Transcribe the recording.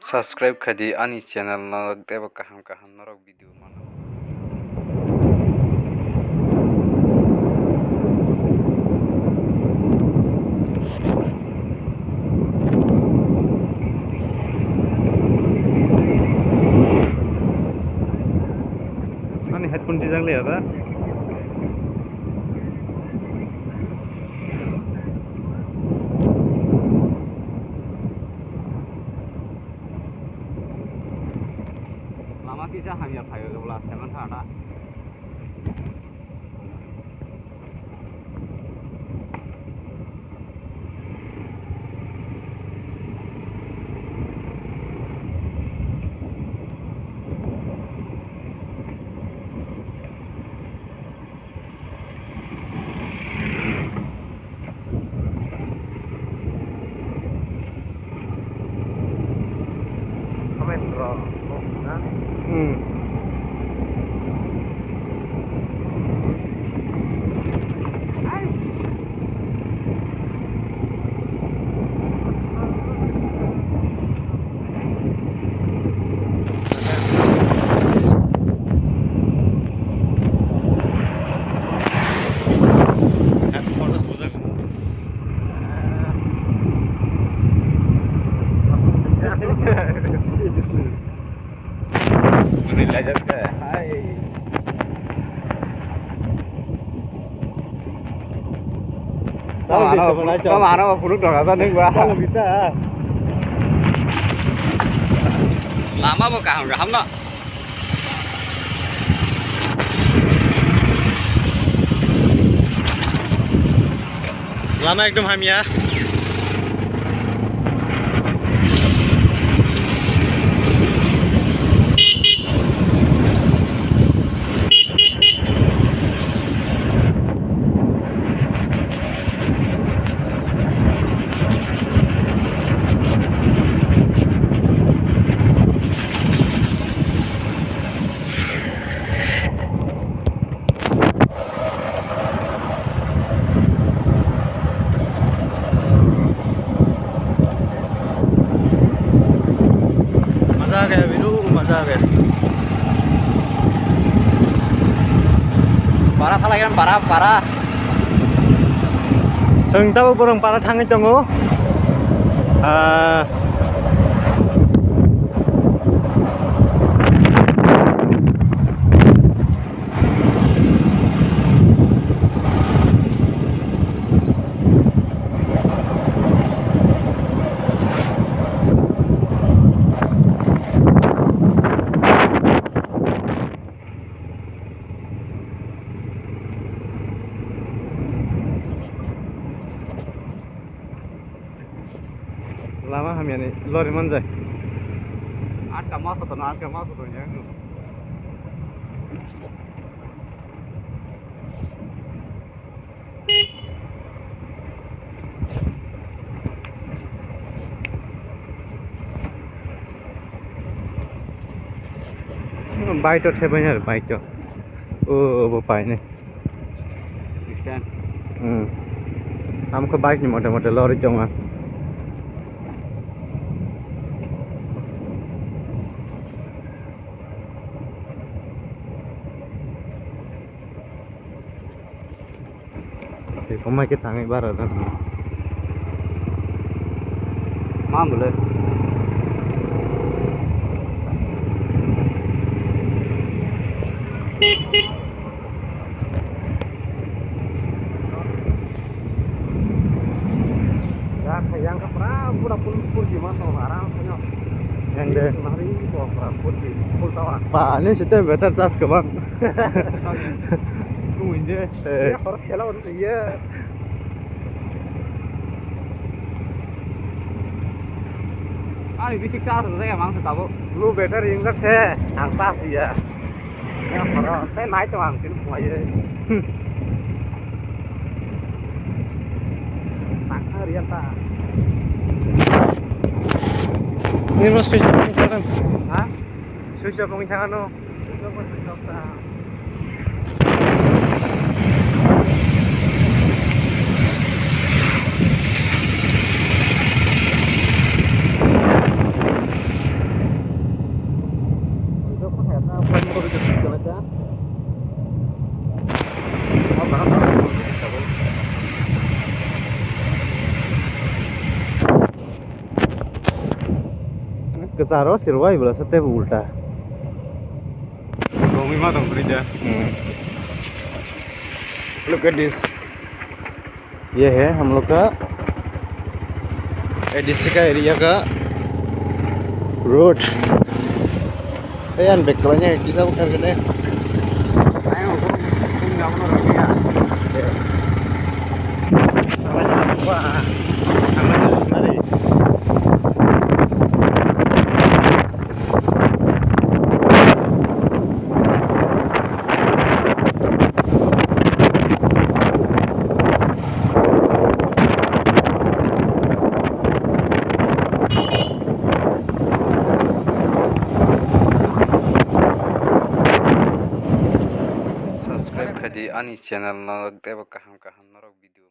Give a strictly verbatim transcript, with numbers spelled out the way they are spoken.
Subscribe khai di ani channel no, teibo kaham kaham norok video mano. Ani headphone tijak liya ba? Lama kisa hamya phaio jebla seven thirty. Comment rok, na? Hmm. Tamo ano, tamo ano phunuk thok asa nung ba. Tamo bisa. Lama bo kaham kaham no. Lama ekdom hamya. Maza gaya biru, maza gaya. Para thalai kan para, para. Chwng tabuk borong para thangwi tongo. Ah. Lama hamyani lori manjai. Atka ma sotono, atka ma sotono ya. Bike to thebai na, bike to. O, o, bo pai ne. Stand. Hmm. Amkho bike ni mote mote lori tongo. Tei komai khe tangwi bara jani. Ma bwle. Ya, yang ke pura, pura full, full di mana, orang punya. Yang de. Nari, pura full di, full tower. Ba, ini sudah better charge kebang. Tunggu ini. Eh. Ya, harus jalan untuk dia. Ani bisi charge rwjak ya mang se tabuk. Lu better injak se, ang charge ya. Ya, horo, tei nai tong ang tini phungai ye. Tang thang riya ta. Ini mas switch off wngkha kan? Ha? Switch off wngkha ano. Kwcharo sirwai bwlasa teibo ulta. Gongwi ma tong kwrwi da. Hmm. Look at this. Ye hai hum log ka A D C ka area ka road. Hey, an bag kalanya kisa bukar kene. Subscribe khaidi ani channel no, teibo kaham kaham norok video.